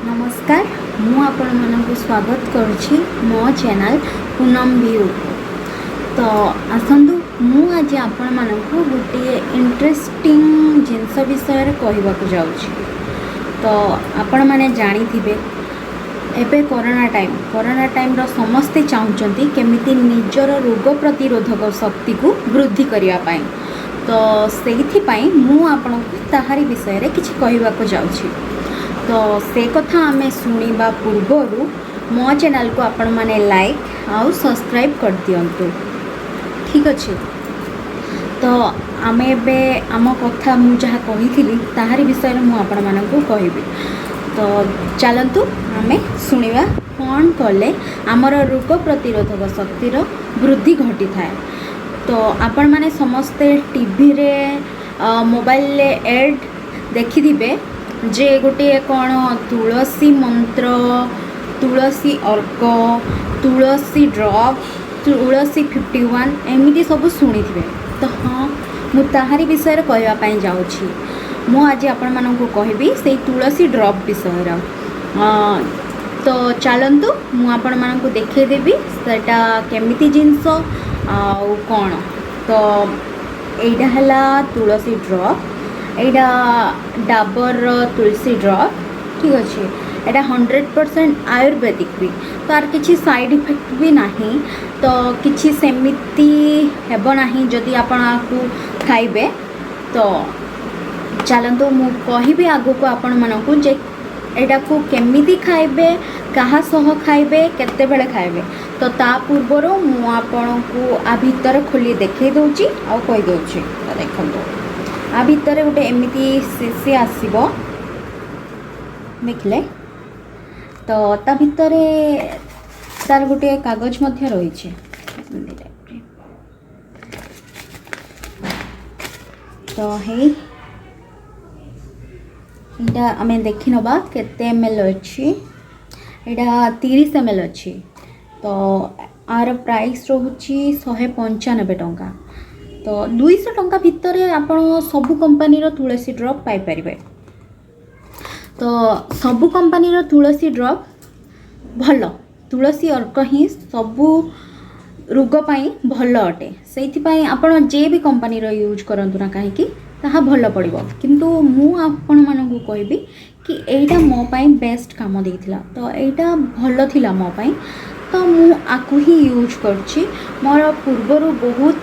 ନମସ୍କାର, ମୁଁ ଆପଣମାନଙ୍କୁ ସ୍ୱାଗତ କରୁଛି ମୋ ଚ୍ୟାନେଲ୍ ପୁନମ ଭ୍ୟୁକୁ। ତ ଆସନ୍ତୁ, ମୁଁ ଆଜି ଆପଣମାନଙ୍କୁ ଗୋଟିଏ ଇଣ୍ଟରେଷ୍ଟିଂ ଜିନିଷ ବିଷୟରେ କହିବାକୁ ଯାଉଛି। ତ ଆପଣମାନେ ଜାଣିଥିବେ, ଏବେ କରୋନା ଟାଇମ୍। କରୋନା ଟାଇମ୍ର ସମସ୍ତେ ଚାହୁଁଛନ୍ତି କେମିତି ନିଜର ରୋଗ ପ୍ରତିରୋଧକ ଶକ୍ତିକୁ ବୃଦ୍ଧି କରିବା ପାଇଁ। ତ ସେଇଥିପାଇଁ ମୁଁ ଆପଣଙ୍କୁ ତାହାରି ବିଷୟରେ କିଛି କହିବାକୁ ଯାଉଛି। ତ ସେ କଥା ଆମେ ଶୁଣିବା ପୂର୍ବରୁ ମୋ ଚ୍ୟାନେଲ୍କୁ ଆପଣମାନେ ଲାଇକ୍ ଆଉ ସବସ୍କ୍ରାଇବ୍ କରିଦିଅନ୍ତୁ। ଠିକ୍ ଅଛି, ତ ଆମେ ଏବେ ଆମ କଥା, ମୁଁ ଯାହା କହିଥିଲି ତାହାରି ବିଷୟରେ ମୁଁ ଆପଣମାନଙ୍କୁ କହିବି। ତ ଚାଲନ୍ତୁ, ଆମେ ଶୁଣିବା କ'ଣ କଲେ ଆମର ରୋଗ ପ୍ରତିରୋଧକ ଶକ୍ତିର ବୃଦ୍ଧି ଘଟିଥାଏ। ତ ଆପଣମାନେ ସମସ୍ତେ ଟିଭିରେ, ମୋବାଇଲରେ ଏଡ଼୍ ଦେଖିଥିବେ ଯେ ଗୋଟିଏ କ'ଣ ତୁଳସୀ ମନ୍ତ୍ର, ତୁଳସୀ ଅର୍କ, ତୁଳସୀ ଡ୍ରପ୍, ତୁଳସୀ 51, ଏମିତି ସବୁ ଶୁଣିଥିବେ। ତ ହଁ, ମୁଁ ତାହାରି ବିଷୟରେ କହିବା ପାଇଁ ଯାଉଛି। ମୁଁ ଆଜି ଆପଣମାନଙ୍କୁ କହିବି ସେଇ ତୁଳସୀ ଡ୍ରପ୍ ବିଷୟରେ। ତ ଚାଲନ୍ତୁ, ମୁଁ ଆପଣମାନଙ୍କୁ ଦେଖେଇଦେବି ସେଇଟା କେମିତି ଜିନିଷ ଆଉ କ'ଣ। ତ ଏଇଟା ହେଲା ତୁଳସୀ ଡ୍ରପ୍। ଏଇଟା ଡାବରର ତୁଳସୀ ଡ୍ରପ୍। ଠିକ୍ ଅଛି, ଏଇଟା 100% ଆୟୁର୍ବେଦିକ ବି। ତାର କିଛି ସାଇଡ଼୍ ଇଫେକ୍ଟ ବି ନାହିଁ। ତ କିଛି ସେମିତି ହେବ ନାହିଁ ଯଦି ଆପଣ ଆକୁ ଖାଇବେ। ତ ଚାଲନ୍ତୁ, ମୁଁ କହିବି ଆଗକୁ ଆପଣମାନଙ୍କୁ ଯେ ଏଇଟାକୁ କେମିତି ଖାଇବେ, କାହା ସହ ଖାଇବେ, କେତେବେଳେ ଖାଇବେ। ତ ତା ପୂର୍ବରୁ ମୁଁ ଆପଣଙ୍କୁ ଆ ଭିତରେ ଖୋଲି ଦେଖେଇ ଦେଉଛି ଆଉ କହିଦେଉଛି। ତ ଦେଖନ୍ତୁ, ଆ ଭିତରେ ଗୋଟେ ଏମିତି ଶିଶି ଆସିବ, ଦେଖିଲେ ତ। ତା ଭିତରେ ତାର ଗୋଟିଏ କାଗଜ ମଧ୍ୟ ରହିଛି ଏମିତି ଟାଇପ୍ରେ। ତ ଏଇଟା ଆମେ ଦେଖିନେବା କେତେ ଏମ୍ ଏଲ୍ ଅଛି। ଏଇଟା 30 ଏମ୍ ଏଲ୍ ଅଛି। ତ ଆର ପ୍ରାଇସ୍ ରହୁଛି 195 ଟଙ୍କା। ତ 200 ଟଙ୍କା ଭିତରେ ଆପଣ ସବୁ କମ୍ପାନୀର ତୁଳସୀ ଡ୍ରପ୍ ପାଇପାରିବେ। ତ ସବୁ କମ୍ପାନୀର ତୁଳସୀ ଡ୍ରପ୍ ଭଲ। ତୁଳସୀ ଅର୍କ ହିଁ ସବୁ ରୋଗ ପାଇଁ ଭଲ ଅଟେ। ସେଇଥିପାଇଁ ଆପଣ ଯେ ବି କମ୍ପାନୀର ୟୁଜ୍ କରନ୍ତୁ ନା କାହିଁକି, ତାହା ଭଲ ପଡ଼ିବ। କିନ୍ତୁ ମୁଁ ଆପଣମାନଙ୍କୁ କହିବି କି ଏଇଟା ମୋ ପାଇଁ ବେଷ୍ଟ କାମ ଦେଇଥିଲା। ତ ଏଇଟା ଭଲ ଥିଲା ମୋ ପାଇଁ, ତ ମୁଁ ଆକୁ ହିଁ ୟୁଜ୍ କରୁଛି। ମୋର ପୂର୍ବରୁ ବହୁତ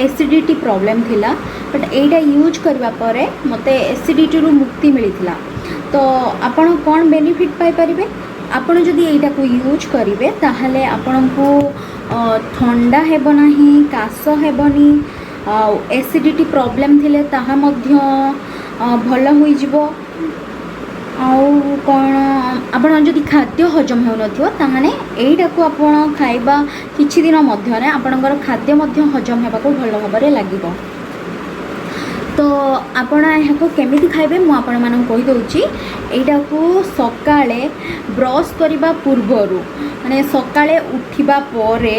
ଏସିଡ଼ିଟି ପ୍ରୋବ୍ଲେମ୍ ଥିଲା, ବଟ୍ ଏଇଟା ୟୁଜ୍ କରିବା ପରେ ମୋତେ ଏସିଡ଼ିଟିରୁ ମୁକ୍ତି ମିଳିଥିଲା। ତ ଆପଣ କ'ଣ ବେନିଫିଟ୍ ପାଇପାରିବେ? ଆପଣ ଯଦି ଏଇଟାକୁ ୟୁଜ୍ କରିବେ, ତାହେଲେ ଆପଣଙ୍କୁ ଥଣ୍ଡା ହେବ ନାହିଁ, କାଶ ହେବନି, ଆଉ ଏସିଡ଼ିଟି ପ୍ରୋବ୍ଲେମ୍ ଥିଲେ ତାହା ମଧ୍ୟ ଭଲ ହୋଇଯିବ। ଆଉ କ'ଣ, ଆପଣ ଯଦି ଖାଦ୍ୟ ହଜମ ହେଉନଥିବ, ତାହେଲେ ଏଇଟାକୁ ଆପଣ ଖାଇବା କିଛି ଦିନ ମଧ୍ୟରେ ଆପଣଙ୍କର ଖାଦ୍ୟ ମଧ୍ୟ ହଜମ ହେବାକୁ ଭଲ ଭାବରେ ଲାଗିବ। ତ ଆପଣ ଏହାକୁ କେମିତି ଖାଇବେ, ମୁଁ ଆପଣମାନଙ୍କୁ କହିଦେଉଛି। ଏଇଟାକୁ ସକାଳେ ବ୍ରସ୍ କରିବା ପୂର୍ବରୁ, ମାନେ ସକାଳେ ଉଠିବା ପରେ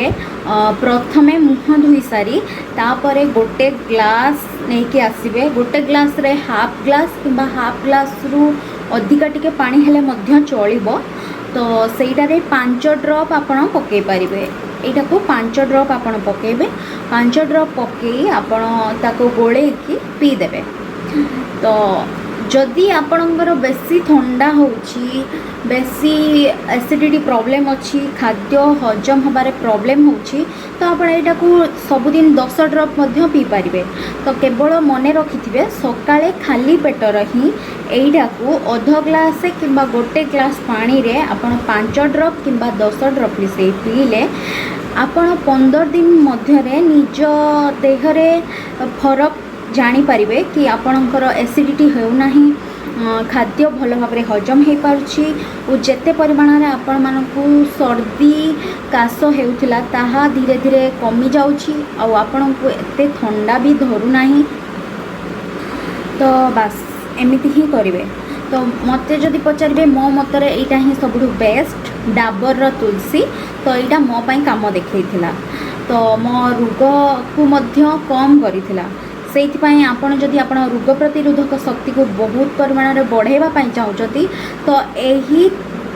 ପ୍ରଥମେ ମୁହଁ ଧୋଇ ସାରି ତାପରେ ଗୋଟେ ଗ୍ଲାସ୍ ନେଇକି ଆସିବେ। ଗୋଟେ ଗ୍ଲାସ୍ରେ ହାଫ୍ ଗ୍ଲାସ୍ କିମ୍ବା ହାଫ୍ ଗ୍ଲାସ୍ରୁ ଅଧିକା ଟିକେ ପାଣି ହେଲେ ମଧ୍ୟ ଚଳିବ। ତ ସେଇଟାରେ 5 ଡ୍ରପ୍ ଆପଣ ପକାଇ ପାରିବେ। ଏଇଟାକୁ 5 ଡ୍ରପ୍ ଆପଣ ପକାଇବେ। 5 ଡ୍ରପ୍ ପକାଇ ଆପଣ ତାକୁ ଗୋଳେଇକି ପିଇଦେବେ। ତ ଯଦି ଆପଣଙ୍କର ବେଶୀ ଥଣ୍ଡା ହେଉଛି, ବେଶୀ ଏସିଡ଼ିଟି ପ୍ରୋବ୍ଲେମ୍ ଅଛି, ଖାଦ୍ୟ ହଜମ ହେବାରେ ପ୍ରୋବ୍ଲେମ୍ ହେଉଛି, ତ ଆପଣ ଏଇଟାକୁ ସବୁଦିନ 10 ଡ୍ରପ୍ ମଧ୍ୟ ପିଇପାରିବେ। ତ କେବଳ ମନେ ରଖିଥିବେ, ସକାଳେ ଖାଲି ପେଟରେ ହିଁ ଏଇଟାକୁ ଅଧ ଗ୍ଲାସ୍ କିମ୍ବା ଗୋଟେ ଗ୍ଲାସ୍ ପାଣିରେ ଆପଣ 5 ଡ୍ରପ୍ କିମ୍ବା 10 ଡ୍ରପ୍ ମିଶାଇ ପିଇଲେ ଆପଣ 15 ଦିନ ମଧ୍ୟରେ ନିଜ ଦେହରେ ଫରକ ଜାଣିପାରିବେ କି ଆପଣଙ୍କର ଏସିଡ଼ିଟି ହେଉନାହିଁ, ଖାଦ୍ୟ ଭଲ ଭାବରେ ହଜମ ହୋଇପାରୁଛି ଓ ଯେତେ ପରିମାଣରେ ଆପଣମାନଙ୍କୁ ସର୍ଦ୍ଦି କାଶ ହେଉଥିଲା, ତାହା ଧୀରେ ଧୀରେ କମିଯାଉଛି ଆଉ ଆପଣଙ୍କୁ ଏତେ ଥଣ୍ଡା ବି ଧରୁନାହିଁ। ତ ବାସ୍, ଏମିତି ହିଁ କରିବେ। ତ ମୋତେ ଯଦି ପଚାରିବେ, ମୋ ମତରେ ଏଇଟା ହିଁ ସବୁଠୁ ବେଷ୍ଟ ଡାବରର ତୁଳସୀ। ତ ଏଇଟା ମୋ ପାଇଁ କାମ ଦେଖେଇଥିଲା, ତ ମୋ ରୋଗକୁ ମଧ୍ୟ କମ୍ କରିଥିଲା। ସେଇଥିପାଇଁ ଆପଣ ଯଦି ଆପଣ ରୋଗ ପ୍ରତିରୋଧକ ଶକ୍ତିକୁ ବହୁତ ପରିମାଣରେ ବଢ଼ାଇବା ପାଇଁ ଚାହୁଁଛନ୍ତି, ତ ଏହି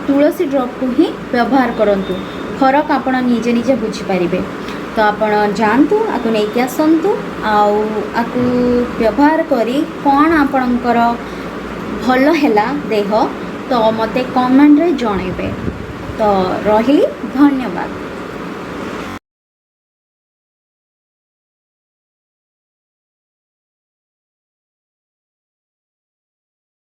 ତୁଳସୀ ଡ୍ରପ୍କୁ ହିଁ ବ୍ୟବହାର କରନ୍ତୁ। ଫରକ ଆପଣ ନିଜେ ନିଜେ ବୁଝିପାରିବେ। ତ ଆପଣ ଯାଆନ୍ତୁ, ଆକୁ ନେଇକି ଆସନ୍ତୁ ଆଉ ଆକୁ ବ୍ୟବହାର କରି କ'ଣ ଆପଣଙ୍କର ଭଲ ହେଲା ଦେହ, ତ ମୋତେ କମେଣ୍ଟରେ ଜଣାଇବେ। ତ ରହିଲି, ଧନ୍ୟବାଦ।